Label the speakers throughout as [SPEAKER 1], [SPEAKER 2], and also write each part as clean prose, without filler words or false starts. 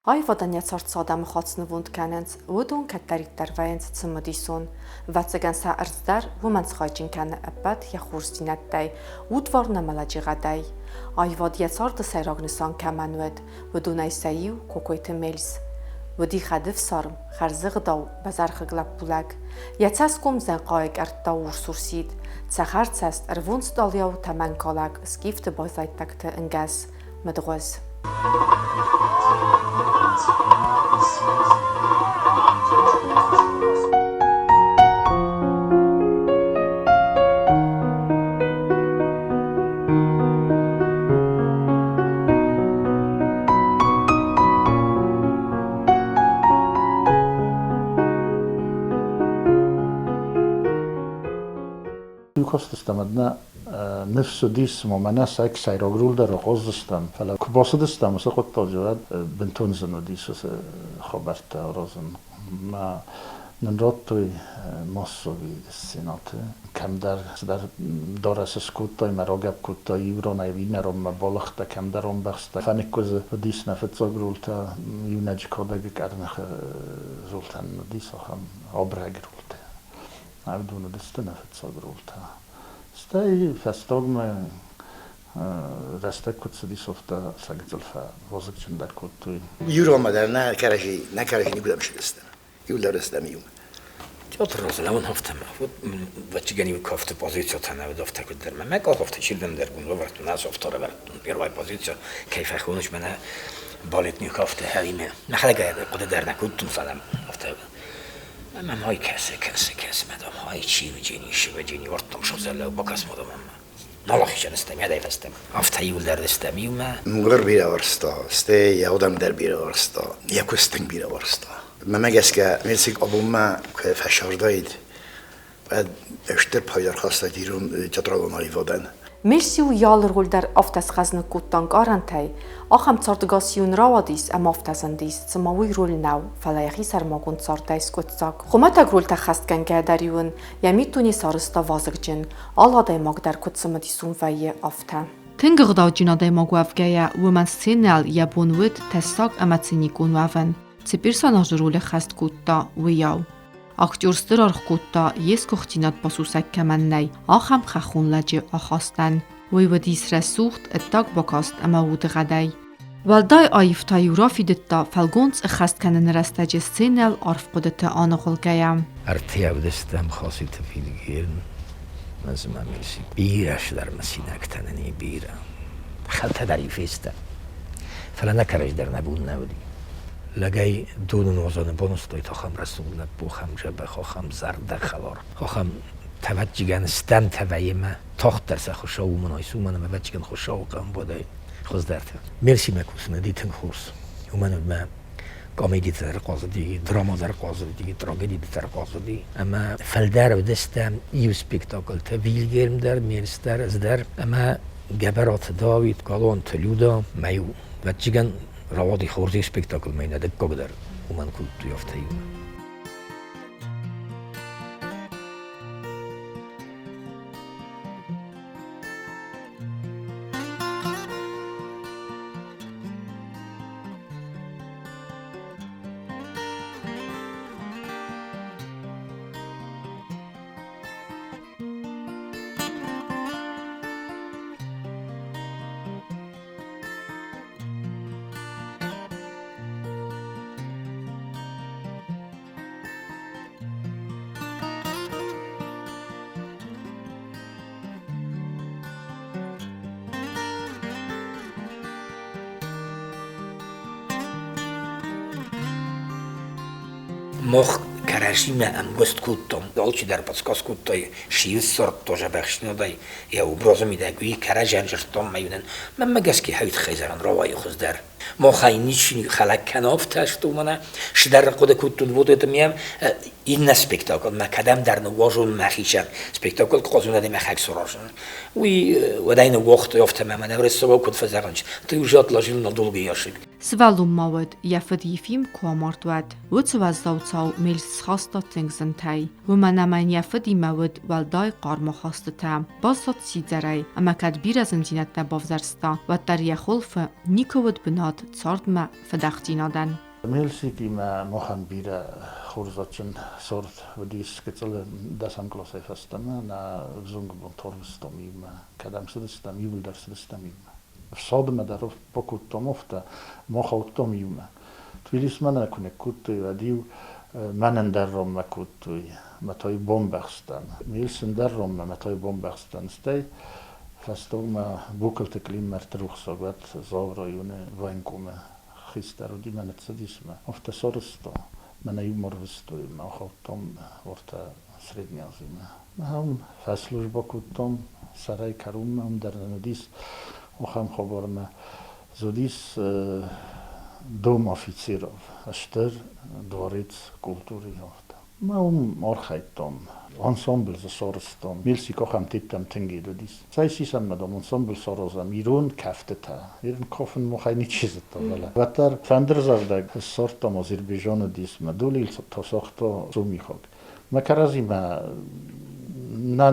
[SPEAKER 1] Аивадӕн йӕ цард цы адӕмыхатт снывонд кӕнынц, уыдон кӕддӕриддӕр вӕййынц цымыдисон. Ӕвӕццӕгӕн сӕ ӕрдз дӕр уымӕн схайджын кӕны ӕппӕт йӕ хорздзинӕдтӕй, удварн ӕмӕ лӕджыгъӕдӕй. Аивад йӕ царды сӕйраг нысан кӕмӕн уыд, уыдонӕй сӕ иу Кокойты Мельс. Уыди хӕдӕфсарм, хӕрзӕгъдау, бӕзӕрхыг лӕппулӕг. Йӕ цӕсгом дзӕнхъайы къӕрттау урс-урсид, цӕхӕрцӕст ӕрвон стъалыйау тӕмӕнкалӕг скифты баззайддӕгты ӕнгӕс мыдгъуыз.
[SPEAKER 2] Кастыстӕм ӕднӕ ныфс уыдис, цыма мӕнӕ сӕ сӕйраг роль дӕр ахъаздзыстӕм, фӕлӕ куы бацыдыстӕм уыцы хъуыддаджы, уӕд бынтон зын уыдис уыцы хабӕрттӕ аразын. Мӕ нын радтой массовый сценӕты. Кӕмдӕр цыдӕр дарӕс скодтой, мӕ рагӕпп кодта иу ранӕй иннӕ ранмӕ балыгъта, кӕмдӕр ӕмбӕхста. Фӕныкгуызы уыдис нӕ фыццаг ролтӕ, иунӕджы кадӕгы къӕрныхы ролтӕ нын уыдис ахӕм абырӕг ролтӕ. Ӕвдон уыдысты нӕ фыццаг ролтӕ. Стӕй фӕстагмӕ рӕстӕг куыд цыдис, афтӕ сӕ гыццыл фӕвазыгджындӕр кодтой.
[SPEAKER 3] Иуромӕ дӕр нӕ кӕрӕдзи, нӕ кӕрӕдзи никуыдӕм сыдыстӕм. Иуылдӕр стӕм иумӕ.
[SPEAKER 4] Театр разылӕууын афтӕ ма уыд, ӕвӕццӕгӕн-иу кафты позицитӕ нӕ уыд афтӕ куыддӕр. Мӕ къах афтӕ чидӕрдӕр ӕвӕрдтон, ацы афтӕ ӕрӕвӕрдтон. Первая позиция, кӕй фӕхоныс мӕнӕ балетный кафты хӕримӕ. Мӕхӕдӕг хъуыды дӕр нӕ кодтон, фӕлӕ афтӕ Ӕмӕ май кӕсы, кӕсы, кӕсы, мӕ дам, ай чи уыджени, сывӕджени, уӕрдтом сыгъзӕллӕу бакӕс ма дам ӕмӕ. Нал ахизӕн стӕм, йӕдӕй фӕстӕмӕ. Афтӕ иуылдӕр стӕм иумӕ.
[SPEAKER 3] Мгъуыр бирӕ уарзта, стӕй йӕ адӕм дӕр бирӕ уарзта, йӕ куыст тынг бирӕ уарзта. Мӕнмӕ гӕсгӕ, Мельцик абонмӕ куы фӕсардаид, уӕд стыр пайда ӕрхастаид ирон театралон аивадӕн.
[SPEAKER 1] Мельс-иу йӕ алы роль дӕр афтӕ схъӕзныг кодта ӕнкъарӕнтӕй, ахӕм цардыгас-иу ын рауадис ӕмӕ афтӕ зындис, цыма уый роль нӕу, фӕлӕ йӕхи сӕрмагонд цардӕй скъуыддзаг. Хуымӕтӕг рольтӕ хӕстгӕнгӕ дӕр-иу ын йӕ миддуне сарӕзта вазыгджын, алы адӕймаг дӕр куыд цымыдисон вӕййы, афтӕ. Тынг ӕгъдауджын адӕймаг уӕвгӕйӕ, уымӕн сценӕйыл йӕ бон уыд тӕссаг ӕмӕ циникон уӕвӕн. Цы персонажы роль ӕххӕст кодта, уыйау. Актер стыр аргъ кодта, йе сгуыхтдзинад басусӕг кӕмӕн нӕй, ахӕм хӕххон лӕджы ахастӕн. Уый уыдис рӕсугъд, ӕддаг бакаст ӕмӕ удыгъӕдӕй. Уӕлдай аив та-иу рафидыдта фӕлгонц ӕххӕст кӕныны рӕстӕджы сценӕйыл арф хъуыдыты аныгъуылгӕйӕ.
[SPEAKER 4] Ӕртӕ уыдыстӕм Хоситы Вильгельм, ӕз ма Мельси. Бирӕ цыдӕр мысинӕгтӕ нын и, бирӕ. Хӕлтӕ дӕр-иу фестӕм. Фӕлӕ нӕ кӕрӕдзи дӕр нӕ бон нӕ уыди. Лӕгӕй доны нуазӕны бонустой ахӕм рӕсугъд лӕппу, ахӕм дзӕбӕх, ахӕм зӕрдӕхӕлар, ахӕм тӕвӕччигӕн стӕмтӕ вӕййы мӕ тагъддӕр сӕ хуыцау уымӕн айсы, уымӕн ӕмӕ ӕвӕццӕгӕн хуыцауы хъӕмбудӕй хуыздӕртӕ. Мерсимӕ кусын уыди тынг хорз, уымӕн ӕмӕ комедитӕ дӕр хъазыди, драма дӕр хъазыди, трагедитӕ дӕр хъазыди. Ӕмӕ фылдӕр уыдыстӕм иу спектакльтӕ Вильгельм дӕр, Мерс дӕр, ӕз дӕр ӕмӕ Гӕбӕраты Давид, Галуанты Люда, мӕ иу ӕвӕццӕгӕн рауади хорз спектакльмӕ нӕ дыккаг дӕр уымӕн кодтой афтӕ иумӕ. Мах кӕрӕдзимӕ ӕмгуыст кодтам, алчидӕр подсказ кодта, шиз сырдта зӕбӕхснадӕй, йӕ образы мидӕг уый кӕрӕдзийӕн дзырдтам ӕмӕ иу нын мӕнмӕ гӕсгӕ хӕйт хӕдзарӕн рауайы хуыздӕр. Махӕй ничи хӕлӕг кӕны афтӕ, что мӕнӕ цыдӕр хъуыды кодтон, вот это меня. Иннӕ спектакль мӕ кӕдӕмдӕр ныууазон мӕхицӕн. Спектакль хъазун адӕмӕхӕг саразын. Уый уӕдӕй ныууагътой, афтӕ мӕ мӕнӕ рыссӕгау куыд фӕзӕгъынц, ты уже отложил на долгий ящик.
[SPEAKER 1] Сывӕллон ма уӕд, йӕ фыд Ефим куы амард, уӕд. Уыцы уӕззау цау Мельс схаста тынг зынтӕй, уымӕн ӕмӕ йын йӕ фыдимӕ уыд уӕлдай хъарм ахастытӕ. Баззад сидзӕрӕй, ӕмӕ кӕд бирӕ зындзинӕдтӕ бавзӕрста, уӕддӕр йӕ хуылфы никуы уыд бынат цардмӕ фыдӕхдзинадӕн.
[SPEAKER 2] Мельсикимӕ махӕн бирӕ хорзадджын цард уыдис гыццыл дӕсӕм къласӕй фӕстӕмӕ. Нӕ взонг бонты ӕрвыстам иумӕ. Кӕдӕм цыдыстӕм, иууылдӕр цыдыстӕм иумӕ. Ӕфсадмӕ дӕр бакодтам афтӕ, мах аудтам иумӕ. Тбилисмӕ нӕ куы ныккодтой, уӕд-иу мӕнӕн дӕр роммӕ кодтой, мӕ та-иу бамбӕхстӕн. Мельсын дӕр роммӕ, мӕ та-иу бамбӕхстӕн. Стӕй фӕстагмӕ Букалты Клим ӕртырухсаг уӕд Дзауы районы военкомы хистӕр уыди мӕ ныццыдис мӕ. Афтӕ сарӕзта, мӕнӕ иумӕ ӕрвыстой мӕ ахаудтам уӕртӕ Средний Азимӕ. Ам фӕслужбӕ кодтам сӕрӕй кӕронмӕ, уым дӕр нын уыдис ахӕм хабар ӕмӕ дзы уыдис дом офицеров, стыр дворец культуры афтӕ. Мӕ уым архайдтам, ансамбль дзы сарӕзтам. Мельсик ахӕм тедтӕм тынг ед уыдис. Цӕй сисӕм дам, ансамбль саразӕм, ирон кӕфтытӕ. Ирон кафын махӕй ничи зыдта, фӕлӕ. Уӕддӕр фӕндырдзӕгъдӕг ссардтам Азербайджаны дисмӕ, Дулил та цагъта сомихаг. Мӕ кӕрӕдзимӕ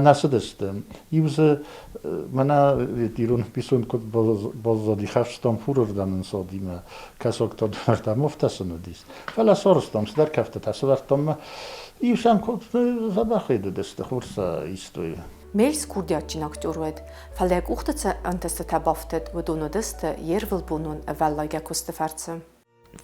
[SPEAKER 2] нӕ цыдысты. Иу дзы мӕнӕ ирон ӕмбисонд куыд баззади, хӕфстам хурырдӕм ӕнцадимӕ, кӕсаг та донӕрдӕм афтӕ сын уыдис. Фӕлӕ сарӕзтам цыдӕр кӕфтытӕ, сӕвӕрдтам ӕмӕ иу сӕм куыд дзӕбӕх уыдысты, хорз сӕ истой.
[SPEAKER 1] Мельс курдиатджын актер уыд, фӕлӕ йӕ къухты цы ӕнтыстытӕ бафтыд, уыдон уыдысты йе рвылбонон ӕвӕллайгӕ куысты фӕрцы.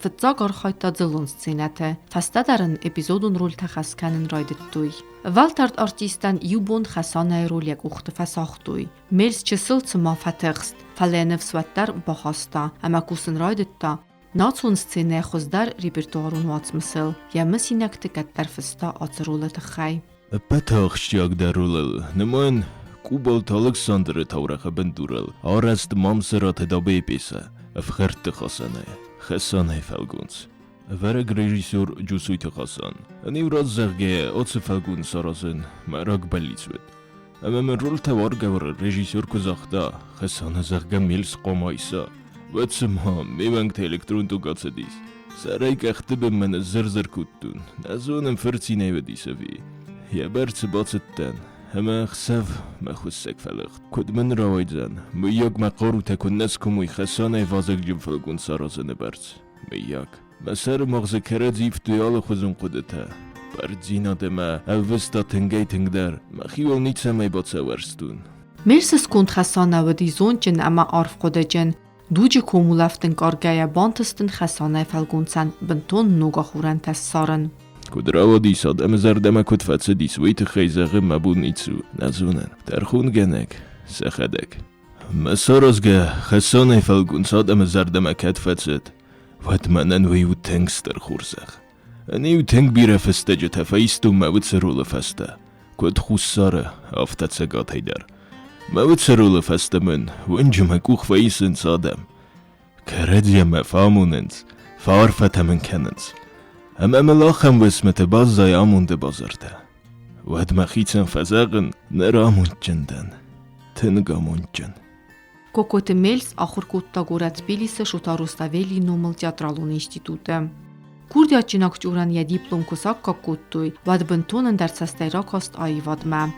[SPEAKER 1] Фыццаг архайдта дзыллон сценӕты, фӕстӕдӕр ын эпизодон рольтӕ хӕс кӕнын райдыдтой. Фӕлтӕрд артистӕн иу бон Хӕсанӕйы роль йӕ къухты фӕсагътой. Мельс чысыл цыма фӕтыхст, фӕлӕ йӕ ныфс уӕддӕр бахаста ӕмӕ кусын райдыдта национ сценӕйы хуыздӕр репертуарон уацмысыл, йӕ мысинӕгты кӕддӕр фыста ацы ролы тыххӕй.
[SPEAKER 5] Ӕппӕты ахсджиагдӕр ролыл нымайын Къубалты Алыксандры таурӕгъы бындурыл арӕзт Мамсыраты Дӕбейы пьесӕ «Ӕфхӕрдты Хасаны» Хасанайы фӕлгонц. Ӕвӕрӕг режиссер Джусойты Хасан. Ӕниу раст зӕгъгӕйӕ, ацы фӕлгонц аразын мӕ рагбӕллиц уыд. Ӕмӕ мын рольтӕ уаргӕвӕры режиссер куы загъта, Хасаны, зӕгъгӕ, Мельс хъуамӕ айса, уӕд цыма ме уӕнгтӕ электрон ток ацыдис. Сӕрӕй къӕхты бынмӕ ныззыр-зыр кодтон. Нӕ зонын, фырцинӕй уыдис ӕви. Йӕ бӕрцы бацыдтӕн, ӕмӕ ӕхсӕв мӕ хуыссӕг фӕлыгъд. Куыд мын рауайдзӕн, мыййаг мӕ хъарутӕ куы нӕ скуымой Хасанӕй вазыгджын фӕлгонц аразыны бӕрц, мыййаг. Мӕ сӕры магъзы кӕрӕдзи ивтой алыхуызон хъуыдытӕ. Бӕрдзинад ӕмӕ ӕлвыста тынгӕй-тынгдӕр, мӕхиуыл ницӕмӕй бацауӕрстон.
[SPEAKER 1] Мельсы сконд Хасанӕ уыди зондджын ӕмӕ арфхъуыдыджын. Дуджы комулӕфт ӕнкъаргӕйӕ бантыст ын Хасанӕй фӕлгонцӕн бынтон ног ахорӕнтӕ ссарын.
[SPEAKER 5] Куыд рауадис, адӕмы зӕрдӕмӕ куыд фӕцыдис, уый тыххӕй зӕгъы мӕ бон ницы у, нӕ зонын. Тӕрхонгӕнӕг, сӕхӕдӕг. Мӕ саразгӕ Хасанӕй фӕлгонц адӕмы зӕрдӕмӕ кӕд фӕцыд, уӕд мӕнӕн уый у тынг стыр хорзӕх. Ӕниу тынг бирӕ фыстӕджытӕ фӕистон мӕ уыцы ролы фӕстӕ, куыд Хуссары, афтӕ Цӕгатӕй дӕр. Мӕ уыцы ролы фӕстӕ мын уынджы мӕ къух фӕисынц адӕм. Кӕрӕдзийӕ мӕ фӕамонынц, фӕарфӕтӕ мын кӕнынц. Ӕмӕ мыл ахӕм уысмыты баззайы амонды базыртӕ. Уӕд мӕхицӕн фӕзӕгъын, ныр амондджын дӕн, тынг амондджын.
[SPEAKER 1] Кокоты Мельс ахуыр кодта горӕт Тбилисы Шота Руставелийы номыл театралон институты. Курдиатджын актерӕн йӕ диплом куы саккаг кодтой, уӕд бынтон ӕндӕр цӕстӕй ракаст аивадмӕ.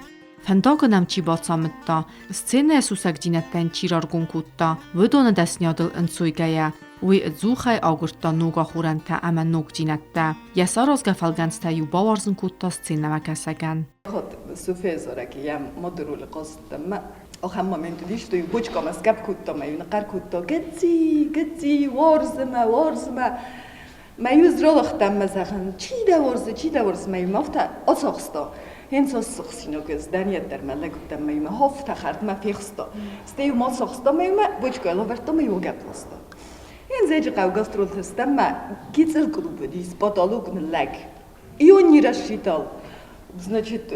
[SPEAKER 1] Фӕндаг ын ӕм чи бацамыдта, сценӕйы сусӕгдзинӕдтӕн чи раргом кодта, уыдоны дӕсниадыл ӕнцойгӕйӕ, уый ӕдзухӕй агуырдта ног ахорӕнтӕ ӕмӕ ногдзинӕдтӕ. Йӕ саразгӕ фӕлгӕнцтӕ-иу бауарзын кодта сценӕмӕкӕсӕгӕн.
[SPEAKER 6] Суфезорӕг йӕм мадырулы хъазыдтӕн ахӕм момент уыдис, что иу бочкамӕ сгӕпп кодта мӕ иу ныхъхъӕр кодта гыцци, гыцци, уарзы мӕ, уарзы мӕ. Мӕ иу зралыгътӕн мӕ зӕгъын, чи дӕ уарзы, чи дӕ уарзы, мӕ иу афтӕ ацахста. Хенцас сыхсинаг зданияддӕр мӕ лӕгуыдтӕн мӕ иумӕ хафтӕ хӕрдмӕ фехста. Стӕй иу ма цахста мӕ иумӕ бочкӕ лӕвӕрдта мӕ иу агӕпп ласта. Ен зӕджы хъӕу гастролты стӕм мӕ гицыл клуб уыдис, потолок ныллӕг. И он не рассчитал. Значит,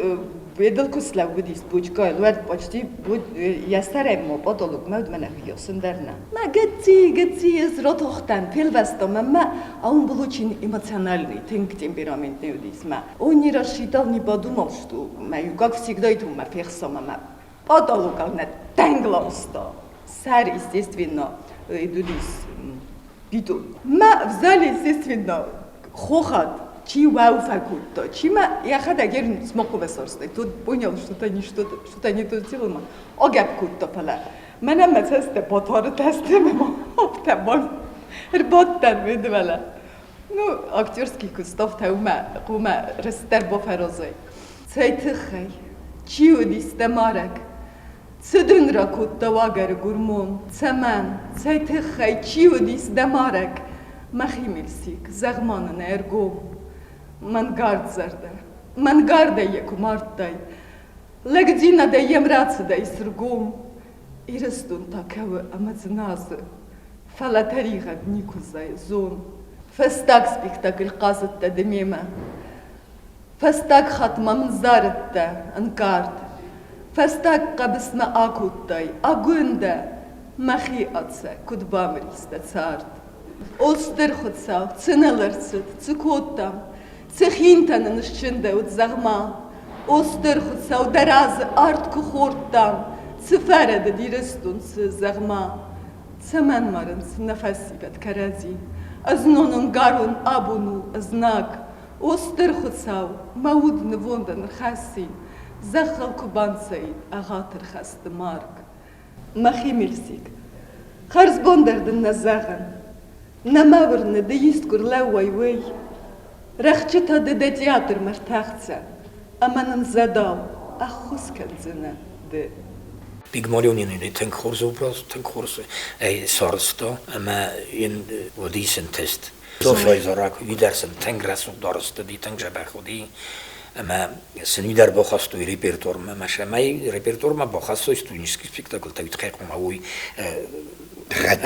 [SPEAKER 6] ведал куы слӕууыдис бочкайыл, уӕд почти йӕ сӕрӕй ма потолок мӕ уыд мӕнӕ хиосын дӕр нӕ. Мӕ гыцци, гыцци, ӕз ротохтӕн фелвӕстон ӕмӕ, а он был очень эмоциональный, тынг темпераментный уыдис мӕ. Он не рассчитал, не подумал, что мӕ как всегда иту мӕ фехсом ӕмӕ потолокал нӕ тынг ласта. Сӕр, естественно, идудис битон. Мӕ в зале, естественно, хохаг чи уӕу фӕкодта, чи мӕ йӕхӕдӕг йе смокъуы сарстай. Тут понял, что-то не что-то не то сделал, агӕпп кодта, фӕлӕ мӕнӕн мӕ цӕстӕ батары тӕстӕ мӕ афтӕ ӕрбадтӕн ведвӕлӕ. Ну, актерский куыст афтӕ уымӕ хъуамӕ растдӕр бафӕразай. Цӕй тыххӕй? Чи уыдис дӕ марӕг? Цы дын ракодта уагӕры гурмон? Цӕмӕн? Цӕй тыххӕй? Чи уыдис дӕ марӕг? Мӕхи Мельсик, зӕгъ-ма нын ӕргом. Мӕнгард зӕрдӕ, мӕнгардӕй йӕ куы мардтай, Лӕгдзинадӕй йӕм рацыдӕй сыргом. Ирыстон та кӕуы ӕмӕ дзыназы, фӕлӕ тӕригъӕд никуы зайы, зон. Фӕстаг спектакль хъазыдтӕ ды мемӕ. Фӕстаг хатт ма мын зарыдтӕ, ӕнкъард. Фӕстаг хъӕбысмӕ акодтай, Агуындӕ, мӕхи ӕцӕг куыд бамырис дӕ цард. О Стыр Хуыцау, цы ныл ӕрцыд, цы кодтам, цы хинтӕ нын счындӕуыд, зӕгъ-ма. О Стыр Хуыцау, дӕ разы ард куы хордтам, цы фӕрӕдыд Ирыстон, цы, зӕгъ-ма. Цӕмӕн марынц нӕ фӕсивӕд кӕрӕдзи? Ӕзнон ӕмгарон абон у ӕзнаг. О Стыр Хуыцау, мӕ уд нывондӕн ӕрхӕссин, зӕххыл куы банцаид ӕгъатыр хӕсты марг. Мӕхи Мельсик, хӕрзбон дӕр дын нӕ зӕгъын. Нӕ мӕ уырны, ды искуы рлӕууай, уый. Рӕхджы та ды дӕ театрмӕ ртӕхдзӕ, ӕмӕ нын зӕдау ӕххуыс кӕндзынӕ ды.
[SPEAKER 4] Пигмалион ын тынг хорз образ, тынг хорз ӕй сарӕзта ӕмӕ йын уыдис ӕнтыст. Софьяйы зарӕг уый дӕр сын тынг рӕсугъд арӕзт уыди, тынг дзӕбӕх уыди ӕмӕ сын уый дӕр бахастой репертуармӕ. Ӕмӕ сӕмӕй репертуармӕ бахастой студенческий спектакльтӕ, уый тыххӕй хъуамӕ уой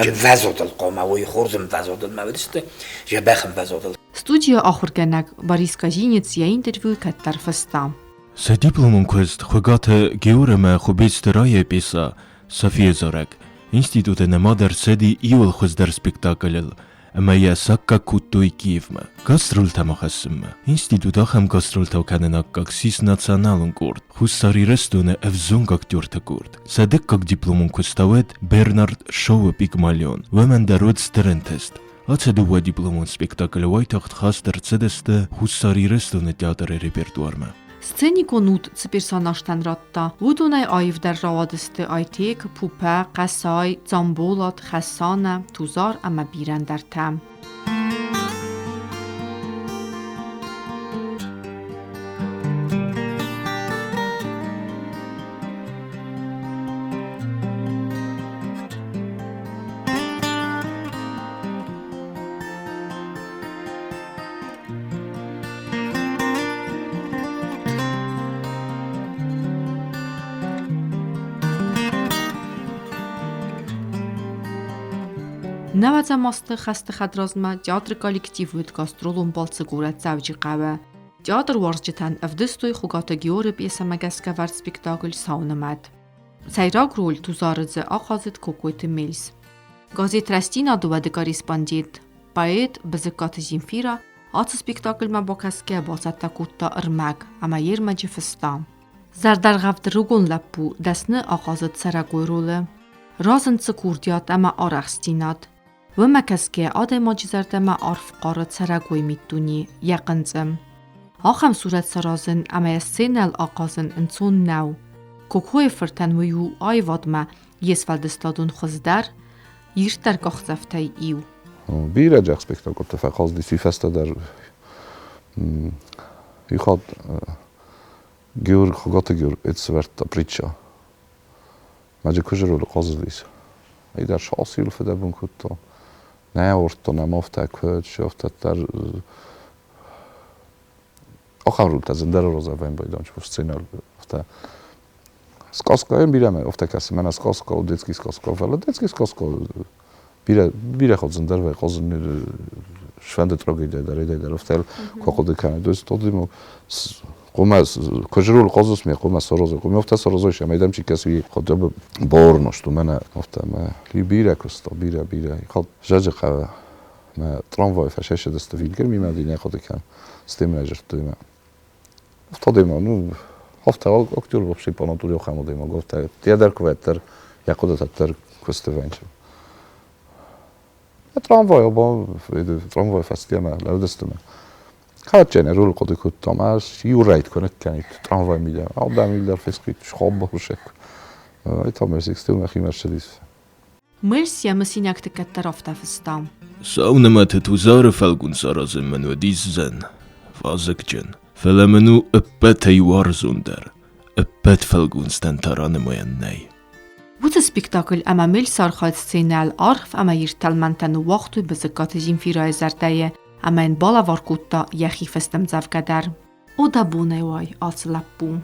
[SPEAKER 4] ӕмвӕзадыл, хъуамӕ уой хорз ӕмвӕзадыл ма уыдысты, дзӕбӕх ӕмвӕзадыл.
[SPEAKER 1] Студийы ахуыргӕнӕг Борис Казинец йӕ интервьюйы кӕддӕр фыста.
[SPEAKER 5] Сӕ дипломон куыст Хуыгаты Геор ӕмӕ Хуыбецты Райӕйы пьесӕ «Софийы зарӕг» институты нымад ӕрцыди иуыл хуыздӕр спектаклыл ӕмӕ йӕ саккаг кодтой Киевмӕ гастрольтӕм ахӕссынмӕ. Институт ахӕм гастрольтӕ кӕнын аккаг ссис националон къорд, Хуссар Ирыстоны ӕвзонг актерты къорд. Сӕ дыккаг дипломон куыст та уӕд Бернард Шоуы «Пигмалион». Уымӕн дӕр уыд стыр ӕнтыст. Ацы дыууӕ дипломон спектаклы уайтагъд хаст ӕрцыдысты Хуссар Ирыстоны театры репертуармӕ.
[SPEAKER 1] Сценикон уд цы персонажтӕн радта, уыдонӕй аивдӕр рауадысты Айтек, Пупӕ, Хъӕсай, Дзамболат, Хӕсанӕ, Тузар ӕмӕ бирӕ ӕндӕртӕ. Нӕуӕдзӕм азты хӕсты хӕдразмӕ театры коллектив уыд гастролон балцы горӕт Дзӕуджыхъӕуы. Театруарзджытӕн ӕвдыстой Хуыгаты Георы пьесӕмӕ гӕсгӕ вӕрд спектакль «Сау нымӕт». Сӕйраг роль Тузары дзы ахъазыд Кокойты Мельс. Газет «Рӕстдзинад-ы уӕды корреспондент, поэт Бызыккаты Земфира ацы спектакльмӕ бакӕсгӕ бацӕттӕ кодта ӕрмӕг ӕмӕ йе рмӕджы фыста: Зӕрдӕргъӕвд рыгон лӕппу дӕсны ахъазыд цӕрӕгой ролы. Разынд дзы курдиат ӕмӕ арӕхстдзинад. Уымӕ кӕсгӕ адӕймаджы зӕрдӕмӕ арф хъары цӕрӕгой миддуне, йӕ хъынцъым. Ахӕм сурӕт саразын ӕмӕ йӕ сценӕйыл ахъазын ӕнцон нӕу. Кокойы фыртӕн уый у аивадмӕ йе сфӕлдыстадон хуыздӕр, ирддӕр къахдзӕфтӕй иу.
[SPEAKER 7] Бирӕ джах спектакльтӕ фӕхъазыдис уый фӕстӕ дӕр. Иу хатт Георг, Хуыгаты Георг ӕрцӕвӕрдта притча. Мӕджы куызы ролы хъазыдис. Ай дӕр сасил фыдӕбон кодта. Нӕ ауырдта, нӕ мафтӕ куыд, афтӕ дӕр ахӕм ролтӕ зындӕр разӕвӕн байданч сценӕ афтӕ сказка бирӕ афтӕ кӕсы мӕнӕ сказка детский сказка фӕлӕ детский сказка бирӕ бирӕ хатт зындӕр вӕййы хъазын сфӕнды трагедия дӕр дӕр афтӕ куы хъуыды кӕны то есть Хъуамӕ куы хъазыс ме хъуамӕ саразой. Хъуамӕ афтӕ саразой, цӕмӕй дӕм чи кӕсы, уый хотя бы бауырност, уымӕн афтӕ ӕмӕ бирӕ куыста, бирӕ, бирӕ. Хатт зӕджы хъӕуы мӕ трамвай фӕсӕссыдысты Вильгельмимӕ, не хъуыды кӕн, стемӕ дзырдтой мӕ. Афтӕ адӕймаг, ну, афтӕ актер вообще по натуре ахӕм адӕймаг, афтӕ йӕ дӕр куы дӕр йӕ хъуыдытӕ дӕр куысты вӕнчы. Трамвай, трамвай фӕстӕмӕ лӕудысты мӕ. Hát erről хъуыды кодтам, ӕз иу рейд куы ныккӕнид трамвай мидӕг, адӕм дӕр фескъит, схаббахусӕг. Ай та мӕ сексты мӕхимӕ ссыдис.
[SPEAKER 1] Мэлс йӕ мысинӕгты кӕддӕр афтӕ фыста.
[SPEAKER 5] Сау нымӕты Тузары фӕлгонц аразын мын уыдис зын, вазыгджын, фӕлӕ мын у ӕппӕтӕй уарзондӕр, ӕппӕт фӕлгонцтӕн та ранымайӕн нӕй.
[SPEAKER 1] Уыцы спектакль ӕмӕ Мэлсы архайд сценӕйыл арф ӕмӕ ирд тӕлмӕнтӕ ныууагътой Бызыккаты Земфирӕйы зӕрдӕйы ӕмӕ йын балӕвар кодта йӕхи фӕстӕмдзӕвгӕ дӕр. О дӕ бонӕй уай, ацы лӕппу!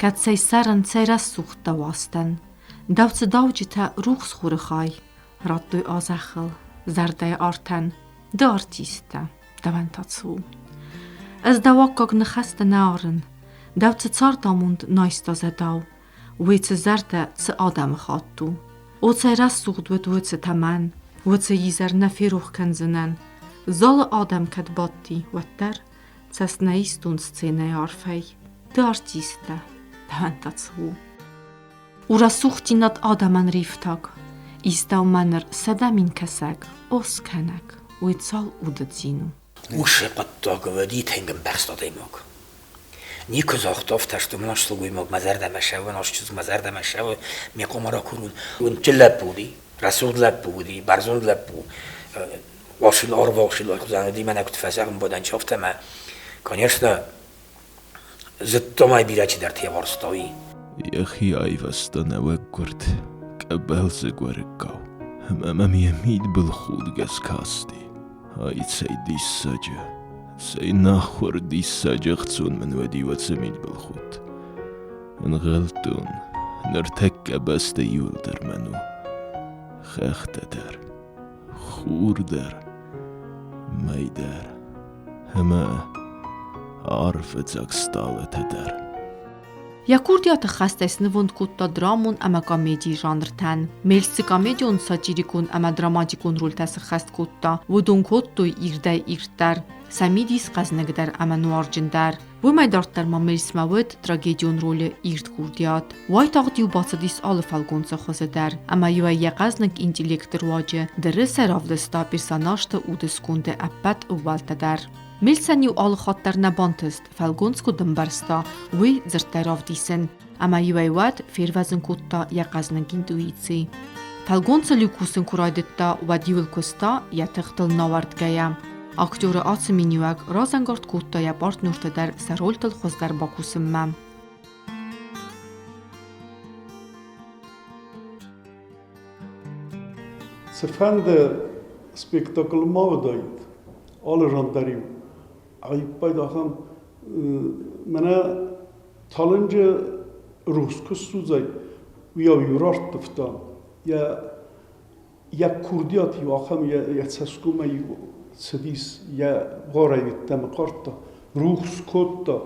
[SPEAKER 1] Кӕд цӕй сӕрӕн, цӕй рӕсугъд дӕ уастӕн! Дӕу цы дауджытӕ рухс хуры хай радтой а зӕххыл, зӕрдӕйы артӕн, ды артист дӕ, дӕуӕн та цы у? Ӕз дӕу аккаг ныхӕстӕ нӕ арын, дӕу цы цардамонд найста зӕдау, уый цы зӕрдӕ, цы адӕмыхатт у. О, цӕй рӕсугъд уыд уыцы тӕмӕн, уыцы изӕр нӕ ферох кӕндзынӕн. Залы адӕм кӕд бадти, уӕддӕр цӕст нӕ истон сценӕйы арфӕй. Ды артист дӕ, дӕуӕн та цы у? У рӕсугъддзинад адӕмӕн рифтаг. Истау мӕ ныр 100 000 кӕсӕг, о скӕнӕг, уый цал уды цин у.
[SPEAKER 4] Уыцы хъуыддаг уыди тынг ӕмбӕхст адӕймаг. Никуы загъта, афтӕ сты мын сылгоймаг мӕ зӕрдӕмӕ цӕуы, наз чызг мӕ зӕрдӕмӕ цӕуы, ме хъуамӕ ракурон. Уындджын лӕппу уыди, рӕсугъд лӕппу уыди, бӕрзонд лӕппу. Уасил арваусил хуызӕн уыди, мӕнӕ куыд фӕзӕгъын бодӕнчы, афтӕ мӕ, конечно, зыдтон ӕй бирӕ чидӕртӕ йӕ уарзта, уый.
[SPEAKER 5] Йӕхи айвӕзта нӕуӕггуырд къӕбӕлдзыг уӕрыккау ӕмӕ мӕм йӕ мидбылхудгӕ скасти. Ай цӕй диссаджы, цӕй нахуыр диссаджы ӕхцон мын уӕди уӕцы мидбылхудт. Ӕнгъӕлдтон, ныртӕккӕ бӕстӕ иуылдӕр мӕн у. Хӕхтӕ дӕр, хур дӕр, мӕй дӕр ӕмӕ арвы дзаг стъалытӕ дӕр.
[SPEAKER 1] Йӕ курдиаты хӕстӕй снывонд кодта драмон ӕмӕ комедийы жанртӕн. Мельс цы комедион, сатирикон ӕмӕ драматикон рольтӕ сыххӕст кодта, уыдон кодтой ирдӕй ирддӕр, сӕ мидис хъӕзныгдӕр ӕмӕ нуарджындӕр. Уымӕй дарддӕр ма Мельсмӕ уыд трагедион ролы ирд курдиат. Уайтагъд-иу бацыдис алы фӕлгонцы хуызы дӕр, ӕмӕ-иу ӕй йӕ хъӕзныг интеллекты руаджы дырысӕй равдыста персонажты уды сконды ӕппӕт ӕууӕлтӕ дӕр. Мельсӕн-иу алы хатт дӕр нӕ бантыст, фӕлгонц куыд ӕмбӕрста, уый дзырдтӕй равдисын, ӕмӕ-иу ӕй уӕд фервӕзын кодта йӕ хъӕзныг интуици. Фӕлгонцыл-иу кусын куы райдыдта, уӕд-иу ыл куыста йӕ тыхтыл науӕрдгӕйӕ. Актеры ацы миниуӕг разӕнгард кодта йӕ партнертӕ дӕр сӕ рольтыл хуыздӕр бакусынмӕ.
[SPEAKER 8] Цыфӕнды спектакль ма уыдаид, алы ран дӕр-иу ӕвиппайды ахӕм мӕнӕ талынджы рухс куы ссудзай, уыйау-иу рарттывта. Йӕ йӕ курдиат-иу ахӕм йӕ цӕсгомӕй-иу цыдис, йӕ буарӕй ӕддӕмӕ хъардта, рухс кодта.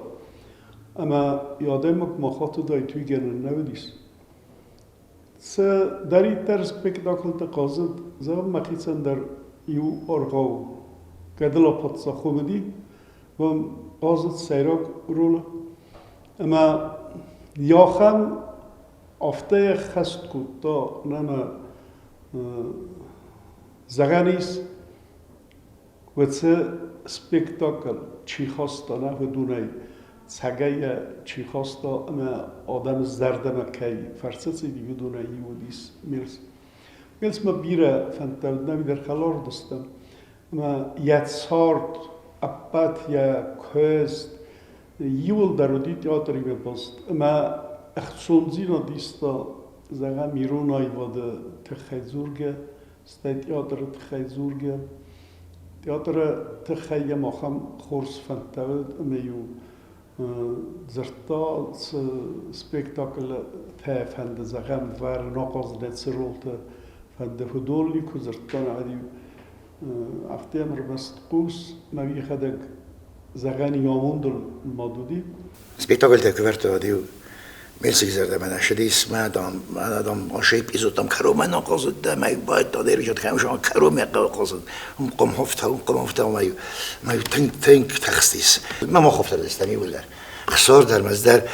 [SPEAKER 8] Ӕмӕ йӕ адӕймаг ма хатыдаид, уый гӕнӕн нӕ уыдис. Цыдӕриддӕр спектаклты хъазыд, зӕгъӕм, мӕхицӕн дӕр иу аргъау Гӕдыла паддзах уыди, уым хъазыд сӕйраг ролы. Ӕмӕ йӕхӕн афтӕ ӕххӕст кодта, нӕмӕ зӕгъӕн ис, Уыцы спектакль чи хаста нӕ уыдонӕй цӕгӕй чи хаста ӕмӕ адӕмы зӕрдӕмӕ кӕй фӕрцы цыди, уыдонӕй иу уыдис Мельс. Мельсмӕ бирӕ фӕндтӕ уыд, нӕ дӕр хӕлар уыдыстӕм. Ӕмӕ йӕ цард, ӕппӕт йӕ куыст иуылдӕр уыди театримӕ баст. Ӕмӕ ӕхцондзинад иста, зӕгъӕм, ирон аивады тыххӕй дзургӕ, стӕй театры тыххӕй дзургӕ. Театры тыххӕй йӕм ахӕм хорз фӕндтӕ уыд, ӕмӕ-иу дзырдта, цы спектакльтӕ фӕнды, зӕгъӕм, вӕры нахъаздзынӕ цы ролты фӕнды, уыдон никуы дзырдта, ӕмӕ-иу афтӕ ӕрмӕст хъус, мӕ йӕхӕдӕг Зӕгъӕн, амондыл нымад уыди.
[SPEAKER 3] Спектакльтӕ куы вӕрдта, уӕд-иу Мельциг зӕрдӕмӕ нӕ ссыдис, мӕ, дам, мӕнӕ, дам, асы эпизодтӕм кӕронмӕ нӕ хъазыд, мӕ байдта дӕр кӕм кӕронмӕ хъӕуы хъазын. Уым хъуымхофтӕ, уым хъуымхофтӕ, ӕмӕ-иу мӕ-иу тынг, тынг тыхстис. Мӕ махофтӕ дыстӕм иууылдӕр. Хсор дӕр, мӕ дӕр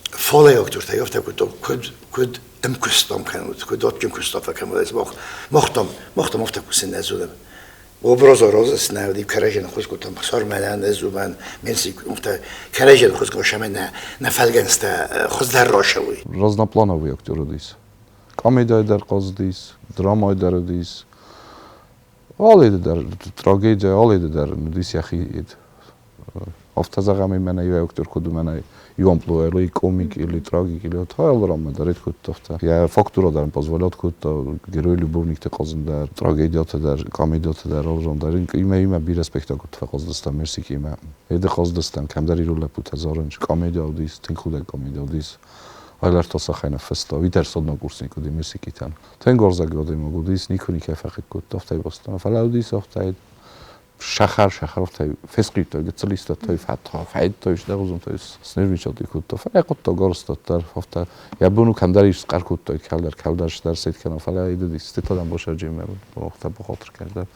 [SPEAKER 3] фалӕйы актертӕ афтӕ кодтам, куыд, куыд ӕмкуыстам кӕнут, куыд адджын куыстам фӕкӕнут. Мах, махтам, махтам афтӕ кусын нӕ зонӕм. Образ розыс нӕ уыди, кӕрӕдзийӕн ӕххуыс кодтам, сӕрмӕ нӕ зубан, менси кӕрӕдзийӕн ӕххуыс кодтам, нӕ нӕ фӕлгӕнцтӕ хуыздӕр рацӕуой.
[SPEAKER 7] Разноплановый актер уыдис. Комедийӕ дӕр хъазыдис, драмӕйы дӕр уыдис. Алыды дӕр, трагедия алыды дӕр уыдис йӕхи. Афтӕ зӕгъӕм, мӕнӕ иу актер куыд у, мӕнӕ иу амплуа или комик, или трагик, или та алыраммӕ дӕр кодта афтӕ. Йӕ фактура дӕр позволят кодта герой-любовникты хъазын дӕр, трагедиятӕ дӕр, комедиятӕ дӕр, алыран дӕр. Имӕ имӕ бирӕ спектакльты фӕхъаздыстӕм Мерсикимӕ. Еды хъаздыстӕм, кӕмдӕр ирон лӕппутӕ зарынч, комедия уыдис, тынг худӕг комедия уыдис. Айларта сахайна фыста, уый дӕр однокурсник уыди Мерсикитӕн. Тынг уарзаг адӕймаг уыдис, никуы никӕй фӕхъыг кодта, афтӕ бастон. Фӕлӕ уыдис афтӕ сахар-сахартӕй фесхъиудтой, гыццыл истӕттӕй фӕдтой, сдӕгъуызонтӕй снервничати кодта. Фӕлӕ хъуыддаг арӕзтад дӕр афтӕ йӕ бон у кӕмдӕр ис схъӕр кодтаид, кӕлдӕр, кӕлдӕр сдӕр кӕна, фӕлӕ идыдис стытадӕн босӕрджимӕ охтӕ бахатыр кӕлдӕр.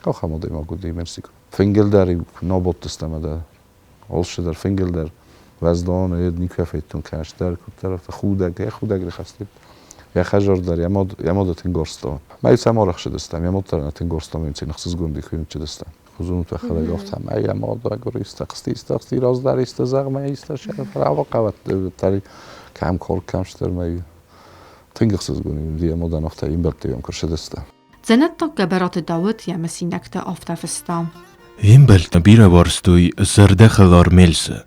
[SPEAKER 7] Ахӕм адӕймаг уыди Мерсик. Фынгыл дӕр-иу нӕ бадтыстӕм ӕмӕ алцыдӕр фынгыл дӕр уӕздан, никуы федтон кӕстӕр, куыддӕр афтӕ худӕг, йӕ худӕг рахастид. Йӕ хӕдзар дӕр йӕ мад, йӕ мады тынг уарзта. Мӕ цӕм арӕхсыдыстӕм, йӕ мад дӕр нӕ тынг уарзта, мӕ цин ӕхсызгон ди куы чыдыстӕм. Хузунут уӕхӕдӕг афтӕ, мӕ йӕ мад агур исты, хсти исты, хсти раздӕр исты зӕгъ, мӕ исты фӕлӕ хъавӕт кӕм кор, кӕм стыр, мӕ тынг ӕхсызгон йӕ мадӕн афтӕ имбӕлтты йӕм куы рсыдыстӕм.
[SPEAKER 1] Дзӕнӕттаг Гӕбӕраты Дауыт йӕ мысинӕгты афтӕ фыста.
[SPEAKER 5] Фембӕлдтӕ бирӕ уарзтой зӕрдӕхӕлар Мельсы.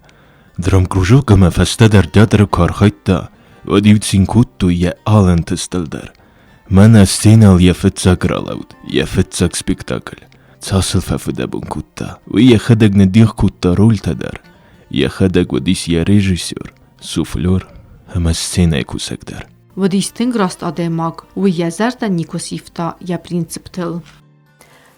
[SPEAKER 5] Драмкружок ӕмӕ фӕстӕдӕр театры куы архайдта, уӕд-иу цин кодтой йӕ алы ӕнтыстыл дӕр. Мӕнӕ сценӕйыл йӕ фыццаг ралӕуд, йӕ фыццаг спектакль. Цас ыл фӕфыдӕбон кодта, уый йӕхӕдӕг ныддих кодта рольтӕ дӕр. Йӕхӕдӕг уыдис йӕ режиссер, суфлер ӕмӕ сценӕйы кусӕг дӕр.
[SPEAKER 1] Уыдис тынг раст адӕймаг, уый йӕ зӕрдӕ никуы сивта йӕ принциптыл.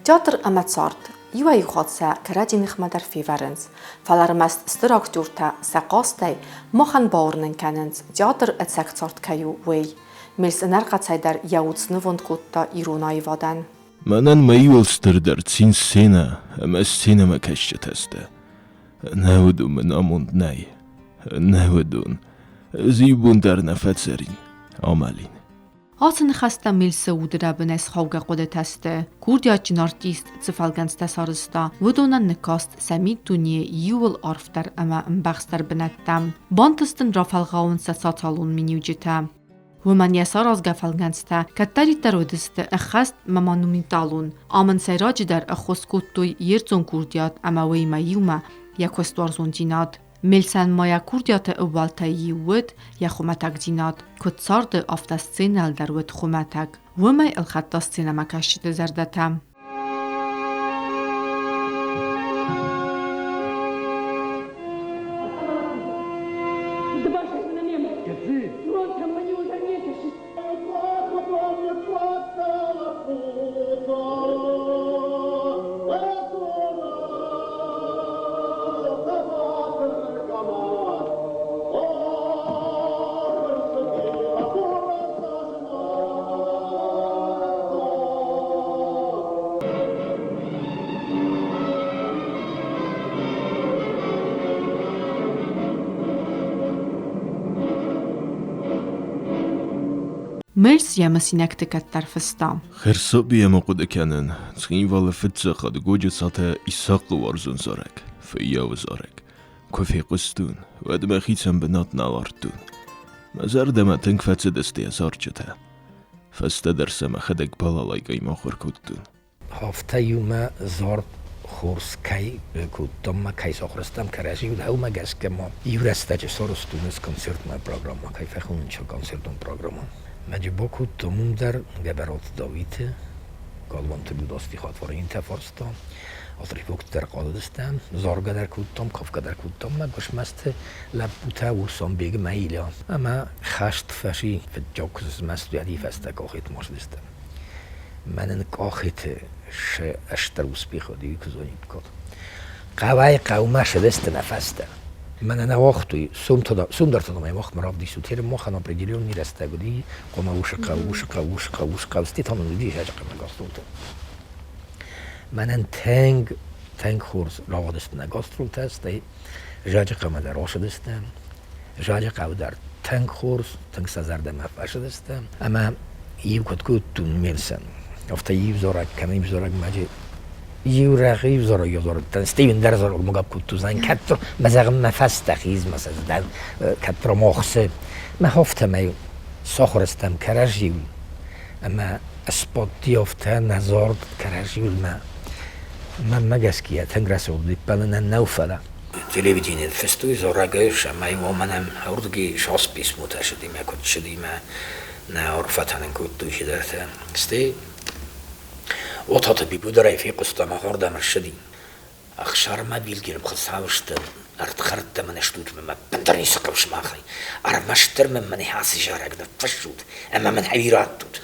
[SPEAKER 1] Театр ӕмӕ цард иуӕй-иу хатт сӕ кӕрӕдзи ныхмӕ дӕр февӕрынц, фӕлӕ ӕрмӕст стыр актертӕ сӕ хъазтӕй махӕн бауырнын кӕнынц, театр ӕцӕг цард кӕй у, уый. Мельс ӕнӕрхъӕцӕй дӕр йӕ уд снывонд кодта ирон аивадӕн.
[SPEAKER 5] Мӕнӕн мӕ иуыл стырдӕр цин сценӕ ӕмӕ сценӕмӕкӕсджытӕ сты. Нӕ уыдон мын амонд нӕй. Нӕ уыдон. Ӕз иу бон дӕр нӕ фӕцӕрин, амӕлин.
[SPEAKER 1] Ацы ныхӕстӕ Мельсы удрӕбынӕй схаугӕ хъуыдытӕ сты. Курдиатджын артист цы фӕлгӕнцтӕ сарӕзта, уыдонӕн ныккаст сӕ миддунейы иууыл арфдӕр ӕмӕ ӕмбӕхстдӕр бынӕттӕм. Бантыст ын рафӕлгъауын сӕ социалон миниуджытӕ. Уымӕн йӕ саразгӕ фӕлгӕнцтӕ кӕддӕриддӕр уыдысты ӕххӕст ӕмӕ монументалон. Ам ын сӕйраджыдӕр ӕххуыс кодтой йе рдзон курдиат ӕмӕ уыимӕ иумӕ йӕ куыстуарзондзинад. Мельсӕн ма йӕ курдиаты ӕууӕлтӕй иу уыд йӕ хуымӕтӕгдзинад. Куыд царды, афтӕ сценӕйыл дӕр уыд хуымӕтӕг. Уымӕй ӕлхӕдта сценӕмӕкӕсджыты зӕрдӕтӕ. Мэлс йӕ мысинӕгты кӕддӕр фыста.
[SPEAKER 5] Херсоби ӕмӕ хъуыды кӕнын, Цхинвалы фыццаг Годжыцаты Исахъы уарзон зарӕг, фыййауы зарӕг. Куы фехъуыстон, уӕд мӕхицӕн бынат нал ардтон. Мӕ зӕрдӕмӕ тынг фӕцыдысты йӕ зарджытӕ. Фӕстӕдӕр сӕ мӕхӕдӕг балалайкӕимӕ ахуыр кодтон.
[SPEAKER 4] Афтӕ иумӕ зард хорз кӕй кодтам ма кӕй сахуыр стӕм кӕрӕдзи уымӕ гӕсгӕ ма иу рӕстӕджы сарӕзтон ӕз концертмӕ программӕ, кӕй фӕхонынц концертон программӕ. Мӕ бакодтам уым дӕр Гӕбӕраты Давиты, Галуанты Людасти хатваринтӕ фарста, отрывоктӕ дӕр хъазыдыстӕм, заргӕ дӕр кодтам, кафгӕ дӕр кодтам мӕ гуысмӕсты лӕппутӕ Урсанбег ӕмӕ Илья. Ӕмӕ хӕст фӕси, фыццаг куы сызмӕст, фӕстӕ къахет марздыстӕм. Мӕнӕн къахеты стыр успех уыди, куы зониккат. Хъӕуӕй хъӕумӕ сыдысты нӕ фӕстӕ. Мӕнӕ нӕ уагътой, сумдӕрты номӕй махмӕ равдисут. Тере махӕн определенный рӕстӕг уыди, хъуамӕ уышы хъӕу, уышы хъӕу, уышы хъӕу, уышы хъӕу, стӕй та мын уыди Саджыхъӕмӕ гастролтӕ. Мӕнӕн тынг, тынг хорз рауадысты нӕ гастролтӕ, стӕй Заджыхъӕмӕ дӕр рацыдыстӕм. Заджыхъӕуы дӕр тынг хорз, тынг сӕ зӕрдӕмӕ фӕцыдыстӕм. Ӕмӕ иу куыд кодтон Мельсӕн, афтӕ иу зарӕг кӕнӕ иу зарӕг маджы иу рӕгъы иу зарӕг зарыдтӕн, стӕй ӕндӕр зарӕг мыггаг кодтон, зӕгъын, кӕддӕр мӕ зӕгъын мӕ фӕстӕ хизмӕ сӕздӕн, кӕддӕр мохсы. Мӕ афтӕмӕй сахуыр стӕм кӕрӕдзиуыл ӕмӕ сбадти афтӕ нӕ зард кӕрӕдзиуыл мӕ мӕнмӕ гӕсгӕ тынг рӕсугъд иппӕлынӕн нӕу, фӕлӕ телевиденийы фыстой зарӕгӕй, цӕмӕй уымӕн ӕм уырдыгӕй сас писмотӕ цыди мӕ куыд цыди мӕ нӕ арфӕтӕ нын кодтой чидӕртӕ. Стӕй Отаты Бибо дӕр ӕй фехъуыста мӕ ардӕм ӕрцыди. Ӕхсармӕ Вильгельм хуыцауыстӕн, ӕрдхӕрдтӕ мын стут мӕ ӕппындӕр ницы хъӕуы сымахӕй. Ӕрмӕстдӕр мын мӕнӕ ацы зарӕг ныффыссут ӕмӕ мын ӕй раттут.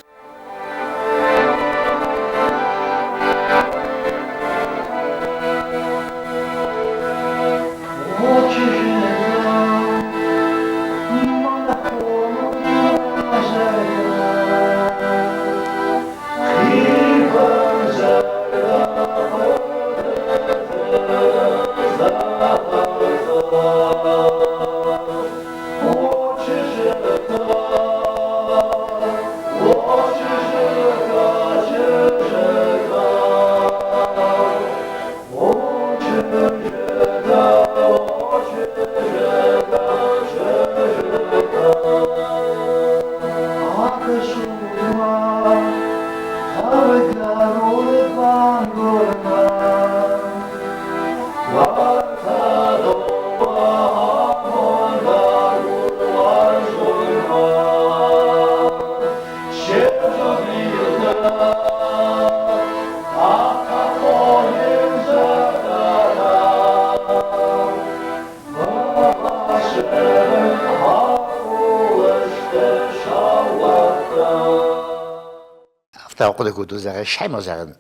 [SPEAKER 3] Афтӕ ахъуыды кодтон, зӕгъгӕ, сӕма зӕгъын,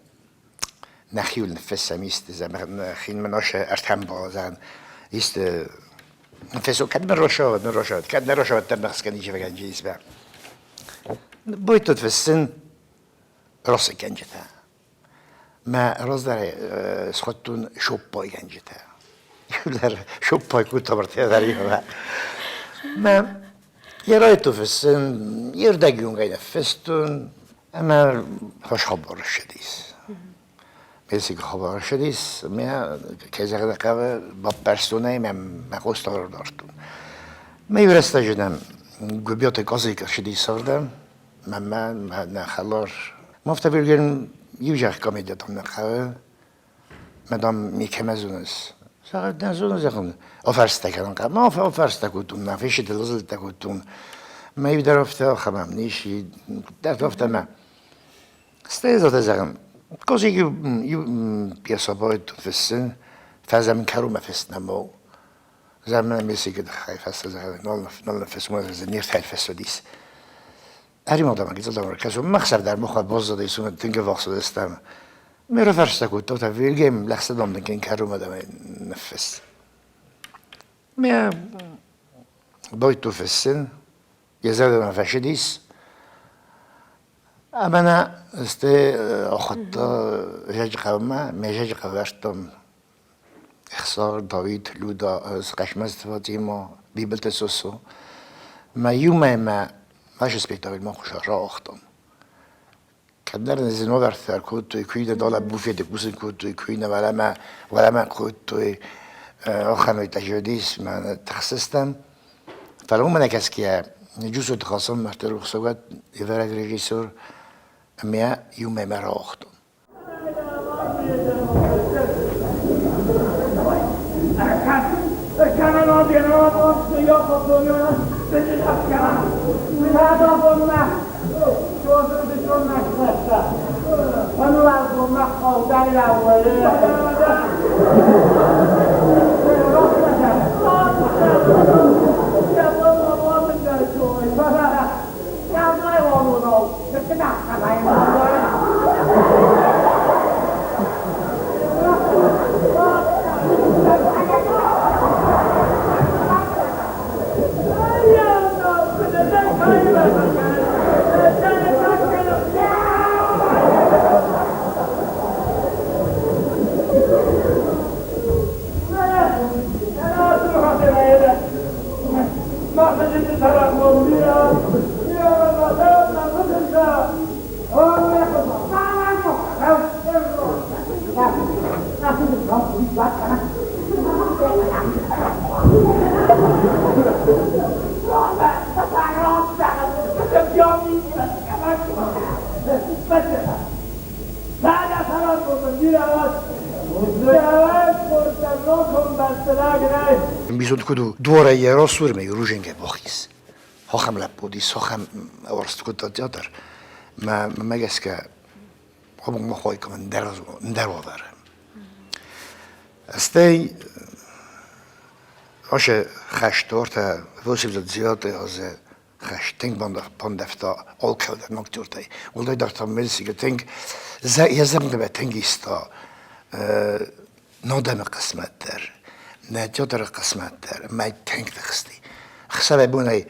[SPEAKER 3] нӕхиуыл ныффыссӕм исты, зӕгъын, хинмӕ ӕртӕмбал, зӕгъын, исты ныффыссон, кӕд мын росавод, мын росавод, кӕд нӕ росавод дӕр ныхсгӕ ничи исбӕ. Байтут фыссын росыгӕнджытӕ. Мӕ раздӕр схуыдтон шоппайгӕнджытӕ. Шоппай кодтам ӕртӕ Мӕ йӕ райдыдтон фыссын, йе рдӕгионгай ныффыстон ӕмӕ хорз хабар ссыдис. Мельсик хабар ссыдис, мӕ, кӕй зӕгъын хъӕуы, баппӕрстон ӕй, мӕ мӕ хъустӕ ӕрдардтон. Мӕ иу рӕстӕджы нӕм Гуыбиаты Казик ӕрцыдис ардӕм, мӕнмӕ, нӕ хӕлар. Афтӕ Вильгельм иу зӕгъ комедиатом нӕ хъӕуы, мадам никӕмӕ зоныс. Зӕгъ, нӕ зонын, зӕгъын. Офӕрстӕ кӕнын хъӕуы. Ма офӕрстӕ кодтон, нӕ фесыды лызылдтӕ кодтон. Мӕ иу дӕр афтӕ ахӕм ис, дӕр афтӕ мӕ. Стӕй зӕгъ, зӕгъын, Козик иу пьесӕ баидтон фыссын, фӕзӕм кӕрумӕ фестнӕмо. Зӕгъын, месиги тыххӕй фӕстӕ зӕгъын, нал ныффысмон, не ртӕлфӕс уыдис. Ӕримадам гыццыл кӕсун, мах сӕрдар мухӕ баззадис, тынг ӕввахс уыдыстӕм. Ме рафарста кодта, та Вильгельм лӕгъстӕ дын кӕрумӕ ныффыс. Ме байдту фыссын, йӕ зӕрдӕмӕ фӕцыдис. Ӕмӕ нӕ стӕй ахуыдта Зӕджыхъӕумӕ, ме Зӕджыхъӕуы астӕу Ӕхсар, Давид, Люда, Хъӕцмӕзты Фатимӕ, Бибылты Сосо. Мӕ иумӕ мӕ нашы спектакльмӕ хуызӕн рауагътон. Кӕддӕр нын зынвадӕттӕ кодтой, куы нӕ далӕ буфеты кусын кодтой, куы нӕ уӕлӕмӕ, уӕлӕмӕ кодтой. Ахӕм уыдис, мӕ тыхсыстӕм. Фӕлӕ уымӕ нӕ кӕсгӕйӕ, Джусойты Хасан мӕрдты рухсӕгуат, ӕвӕрӕг режиссер, ӕмӕ иумӕ мӕ рауагътон. Бизон куду дуарай расур ме руженге бохис. Хохам лаппудис, хохам орст кудта театр. Ма мегеске хобон мохойкам ndервавер. Стей Аше хашторта восибзат зиоте аз хаш тинг бандефта alkauda nocturtei. Улдай дахта мелсиге тинг язамдебе тингиста нодаме қисматтер. Не театр қисматтер. Май тинг тхсти. Хсабе бунай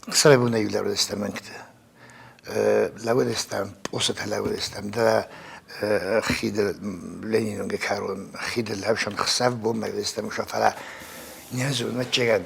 [SPEAKER 3] хсабе бунай юлердестеменкте. Лаведестам, посета лаведестам да خيد لينين كارون خيد الهبشن خساف بوم مجلستم شفلا نيازو نتشغل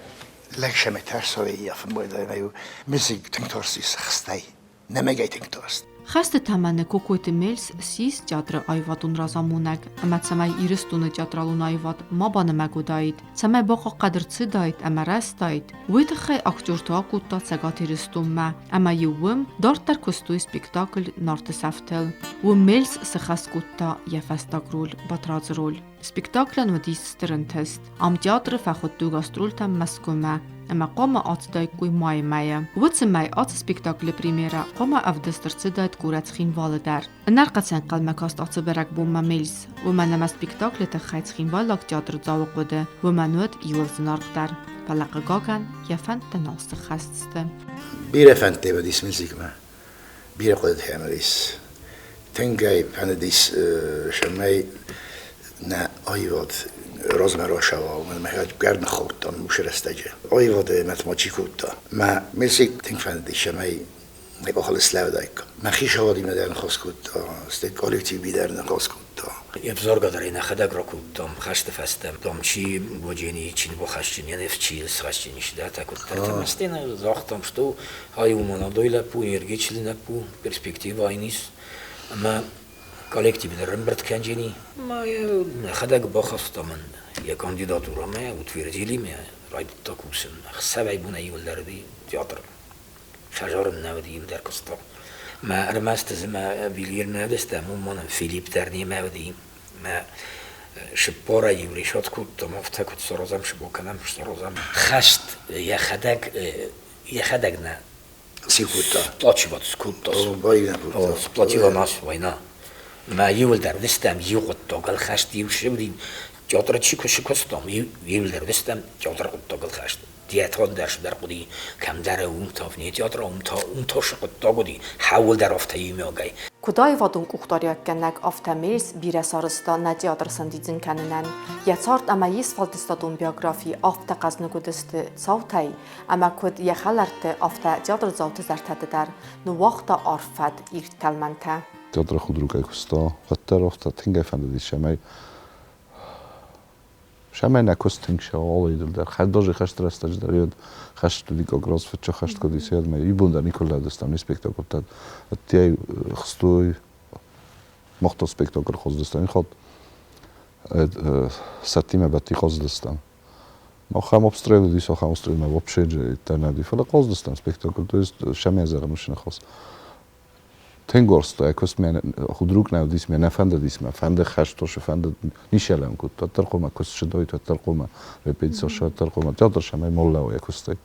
[SPEAKER 3] لكشمه ترسوي يفن بويدا ميسيك تنكتورسيس خستاي نمجاي تنكتورس.
[SPEAKER 1] Хасты թամանը Кокойты Мельс сис театры айватун разамунаг, ӕмӕ цӕмӕй Ирыстоны театралон аивад ма банымӕг уыдаид, цӕмӕй бахъахъхъӕд ӕрцыдаид ӕмӕ рӕзтаид, уый тыххӕй актерты акодта Цӕгат Ирыстонмӕ, ӕмӕ-иу уым дарддӕр куыстой спектакль «Нарты сӕфтыл». Уым Мельс сыхӕс кодта йӕ фӕстаг роль Батрадзы роль. Спектаклӕн уыдис стыр ӕнтыст. Ам театры фӕхуыдтой гастрольтӕм Мӕскуымӕ, ӕмӕ хъуамӕ ацыдаиккой майы мӕйы. Уыцы мӕй ацы спектаклы премьерӕ хъуамӕ ӕвдыст ӕрцыдаид горӕт Цхинвалы дӕр. Ӕнӕрхъӕц ӕнхъӕлмӕ каст ацы бӕрӕгбонмӕ Мельс, уымӕн ӕмӕ спектаклы тыххӕй цхинвайлаг театрдзауы хъуыды уымӕн уыд иууыл зынаргъдӕр. Фӕлӕ хъыгагӕн, йӕ фӕндтӕ нал сыххӕст сты.
[SPEAKER 3] Бирӕ фӕндтӕ уыдис мюзикмӕ, бирӕ хъуыдытӕ уыдис. Тынгӕй фӕндыдис, цӕмӕй нӕ аивад размӕ рацӕуа, уымӕн ӕмӕ гӕр ныххаудтам уыцы рӕстӕджы. Аивады мӕт ма чи кодта. Мӕ мюзик тынг фӕндыдис, цӕмӕй нӕ къухыл слӕуыдаиккам. Мӕ хицауадимӕ дӕр ныхас кодта, стӕй коллективимӕ дӕр ныхас кодта.
[SPEAKER 4] Ӕвзаргӕ дӕр ӕй нӕхӕдӕг ракодтам хӕсты фӕстӕ. Там чи годжени, чи бахӕсджын, йӕ чи схӕсджын ис, да, так вот. Ӕртӕмӕстӕ загътам, что ай у молодой лӕппу, энергичный лӕппу, перспектива ин ис. Ӕмӕ коллектив дӕр ӕмбырд кӕнджени. Ма нӕхӕдӕг бахастам йӕ кандидатурӕмӕ, утвердили мӕ, райдыдта кусын. Ӕхсӕвӕй бонӕй иуылдӕр уыди театры. Сӕзарын нӕ уыди, иу дӕр куыста. Мӕ ӕрмӕст дзы мӕ Вильгельм нӕ уыдыстӕм, уымӕн Филипп дӕр немӕ уыди. Мӕ шыппорӕй иу решет кодтам, афтӕ куыд саразӕм, сыбо кӕнӕм, саразӕм. Хӕст йӕхӕдӕг йӕхӕдӕг нӕ
[SPEAKER 3] Сикудта.
[SPEAKER 4] Сплачивать скодта. Сплатила нас война. Мӕ иуылдӕр уыдыстӕм иу хъуыддагыл хӕст, иу сывди театры чи куы куыстам, иуылдӕр уыдыстӕм театры хъуыддагыл хӕст. Театрон дӕр дӕр хъуыди, кӕмдӕр уым та не театр, уым та уым та шы хъуыддаг уыди, хӕуылдӕр афтӕ иумиагӕй.
[SPEAKER 1] Куыд аивадон къухдариуӕггӕнӕг, афтӕ Мельс бирӕ сарӕзта нӕ театр сӕндидзын кӕнынӕн. Йӕ цард ӕмӕ йе сфӕлдыстадон биографи афтӕ хъӕзныг уыдысты цаутӕй, ӕмӕ куыд йӕ хӕлӕртты, афтӕ театрдзауты зӕрдӕты дӕр ныууагъта арф фӕд, ирд тӕлмӕнтӕ.
[SPEAKER 7] Театры худрукӕй куыста, уӕддӕр афтӕ тынгӕй фӕндыдис, цӕмӕй нӕ куыст тынг сӕ дӕр. Даже хӕсты рӕстӕджы дӕр йод хӕст уыди, как раз фыццаг хӕст куыд ис, мӕ ибон дӕр никуы лӕдыстам не спектакльтӕ. Ӕддейӕ хстой махта спектакль хоздыстам. Хат сӕттимӕ бӕтти хоздыстам. Ахӕм обстрел уыдис, ахӕм обстрел мӕ вообще дӕр нӕ уыди, фӕлӕ хоздыстам спектакль, то есть сӕм зӕгъын уыцы ныхас. Тынг уарзта, куыст мӕ худрук нӕ уыдис, мӕ нӕ фӕндыдис, мӕ фӕнды хӕстосы, фӕнды нишелӕм кодта, уӕддӕр хъуамӕ куыст сыдойт, уӕддӕр хъуамӕ репетиция уӕддӕр хъуамӕ театр сӕмӕй моллӕуа йӕ куыстӕй.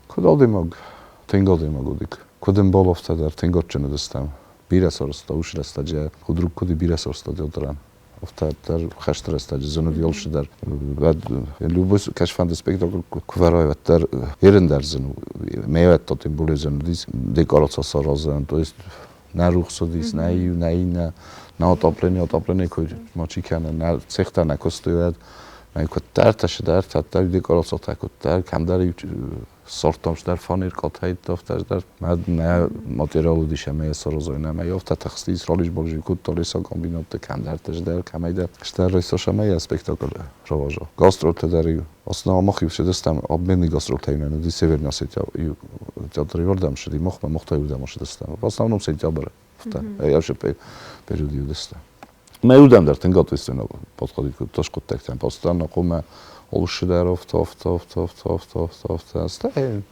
[SPEAKER 7] Куыд адӕймаг, тынг адӕймаг уыди. Куыд ӕмбал, афтӕ дӕр тынг адджын уыдыстӕм. Бирӕ сарӕзта уыцы рӕстӕджы, худрук куыд бирӕ сарӕзта театрӕн. Афтӕ дӕр хӕсты рӕстӕджы зын уыди алцы дӕр. Любой кӕсфӕнды спектакль куы вӕрай, уӕддӕр ерын дӕр зын у. Мӕ уӕдта тем более зын уыдис декораци саразын, то есть нӕ рухс уыдис, нӕ иу, нӕ иннӕ, нӕ отопление, отопление куы мачи кӕны, нӕ цехтӕ нӕ куыстой уӕд. Мӕ куыддӕртӕ, сыдӕртӕ, дӕр декорацитӕ куыддӕр, кӕмдӕр сортам дӕр фанер къатӕйттӕ, афтӕ дӕр. Мӕ нӕ материал уыдис ӕмӕ йӕ саразой, нӕ мӕ афтӕ тыхстис, ралис-балис кодта лесокомбинатты кӕмдӕрты дӕр, кӕмӕйдӕр. Стӕр райсош ӕмӕ йӕ спектакль раваза. Гастрольтӕ дӕр-иу основном мах-иу цыдыстӕм обменный гастрольтӕ нӕ уыди Северный Осетия театр иуырдӕм ссыди, махмӕ мах та иуырдӕм ссыдыстӕм. В основном сентябры, афтӕ, ӕй периоды уыдыстӕм. Мӕ удӕм дӕр тынг ответственно подходить кодта скъуыддӕгтӕм. Постоянно хъуамӕ алцыдӕр афтӕ, афтӕ, афтӕ, афтӕ, афтӕ, афтӕ, афтӕ. Стӕй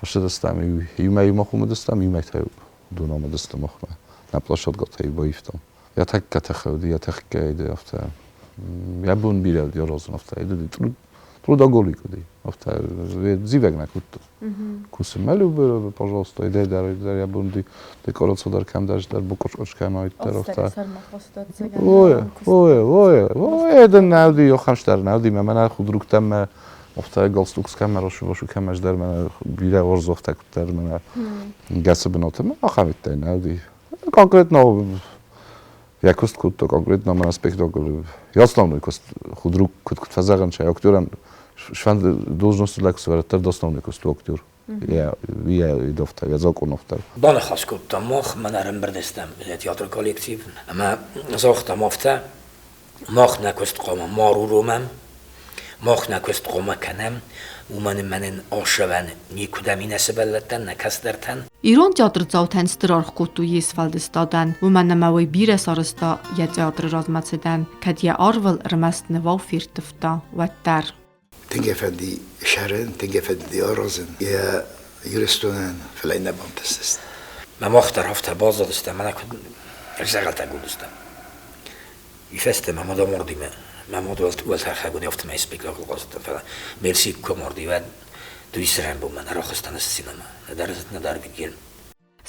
[SPEAKER 7] ссыдыстӕм иумӕ иумӕ хуымыдыстӕм, иумӕ та дунамӕ дыстӕм махмӕ. Нӕ площадкӕтӕ баивтам. Йӕ тӕккӕ тыхы уыди, йӕ тӕхгӕ уыди афтӕ. Йӕ бон бирӕ уыди аразын афтӕ. Трудоголик уыди. Афтӕ зивӕг нӕ кодта. Кусынмӕ любы, пожалуйста, идӕ дӕр, дӕр йӕ бон уыди декораци дӕр кӕмдӕр дӕр букъуыр кӕм дӕр афтӕ. Ой, ой, ой, ой, дын нӕ уыди, охӕмс дӕр нӕ уыди, мӕ мӕнӕ худруктӕм мӕ афтӕ галстук скӕм, рашу-башу кӕм ӕз дӕр мӕнӕ бирӕ уарзофтӕ куыддӕр мӕнӕ гӕцы бынаты мӕ ахӕм иттӕй нӕ уыди. Конкретно йӕ куыст кодта, конкретно мӕнӕ спектакль основной куыст худрук куыд куыд фӕзӕгъын сӕ актерӕн сфӕнды должносты лӕг сӕвӕрддӕр основной куыст у актер. Йӕ йӕ дофтӕр, йӕ закъонофтӕр.
[SPEAKER 4] Баныхас кодтам мах, мӕнӕ ӕрӕмбырд стӕм театры коллектив ӕмӕ загътам афтӕ, мах нӕ куыст хъуамӕ ма руромӕм, мах нӕ куыст хъуамӕ кӕнӕм, уымӕн ӕмӕ нын ӕхсӕвӕн никуыдӕм и нӕ сывӕллӕттӕн, нӕ кӕстӕртӕн.
[SPEAKER 1] Ирон театрдзаутӕн стыр аргъ кодтой йе сфӕлдыстадӕн, уымӕн ӕмӕ уый бирӕ сарӕзта йӕ театры размӕцыдӕн, кӕд йӕ арвыл ӕрмӕст нывау ферттывта, уӕддӕр.
[SPEAKER 3] Тынг ӕй фӕнди сӕрын, тынг ӕй фӕнди аразын йӕ Ирыстонӕн, фӕлӕ нӕ бантыстысты.
[SPEAKER 4] Мӕ мах дӕр афтӕ баззадыстӕм, мӕнӕ куыд зӕгъӕлтӕг уыдыстӕм. Уый фӕстӕ мӕ мад амарди, мӕ мад уӕлтӕрхӕг уыди, афтӕмӕй спектакль хъазыдтӕн, фӕлӕ Мерси куы амарди, уӕд дыууиссӕрӕн бонмӕ нӕ рахызтӕн сценӕмӕ, нӕдӕр нӕдӕр Вильгельм.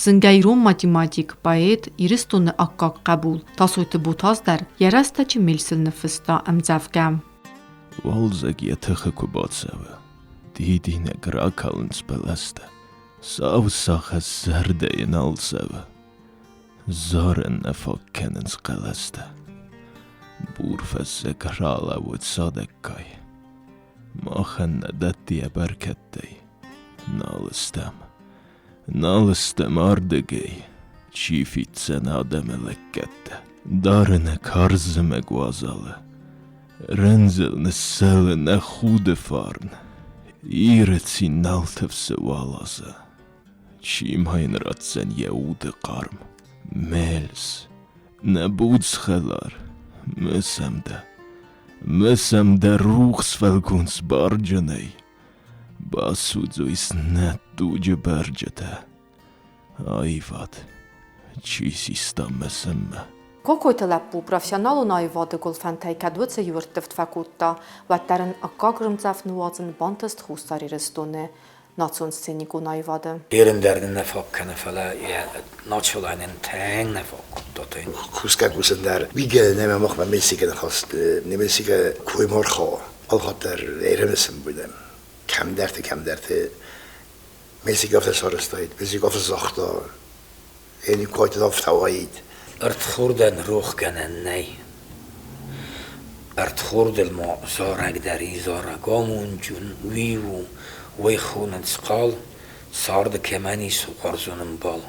[SPEAKER 1] Зынгӕ ирон математик, поэт, Ирыстоны аккаг хъӕбул Тасойты Ботаз дӕр йӕ рӕстӕджы Мельсыл ныффыста ӕмдзӕвгӕ.
[SPEAKER 5] Уалдзӕг йӕ тыхы куы бацӕуы, дидинӕг ракалынц бӕлӕстӕ, сау сагъӕс зӕрдӕйы нал цӕуы. Зарын нӕ фаг кӕнынц хъӕлӕстӕ. Бур фӕззӕг ралӕууыд цадӕггай. Махӕн нӕ дӕтты йӕ бӕркӕдтӕй. Нал ыстӕм, нал ыстӕм ардыгӕй, чи фиддзӕн адӕмы лӕггӕдтӕ. Дары нӕ карз зымӕг уазалы, рындзыл ныссӕлы нӕ худы фарн. Иры цин нал тыфсы уӕлазы. Чи ма йын ратдзӕн йӕ уды хъарм? Мэлс, нӕ буц хӕлар, мысӕм дӕ, мысӕм дӕ рухс фӕлгонц барджынӕй. Басудзой нӕ дуджы бӕрджытӕ. Аивад, чи систа мысынмӕ?
[SPEAKER 1] Кокойты лӕппу профессионалон аивады гуылфӕнтӕй кӕд уыцы иу ӕрттывд фӕкодта, уӕддӕр ын аккаг рындзӕф ныууадзын бантыст Хуссар Ирыстоны национ сценикон аивады.
[SPEAKER 4] Ерын дӕр нын нӕ фаг кӕны, фӕлӕ йӕ националӕн тынг нӕ фаг кодта тынг.
[SPEAKER 3] Кусгӕ кусын дӕр уигӕ нӕмӕ махмӕ Мельсиге хаст Мельсиге койморха алхатт дӕр ӕрымысын будем. Кӕмдӕрты, кӕмдӕрты Мельсиге афтӕ сарӕзтаид, Мельсиге афтӕ загъта, ӕни куы афтӕ уаид.
[SPEAKER 4] Ӕрдхордӕн рохгӕнӕн нӕй. Ӕрдхордыл ма зарӕг дӕр и зарӕг амондджын, уый у, уый хонынц хъал, царды кӕмӕн ис уарзон ӕмбал.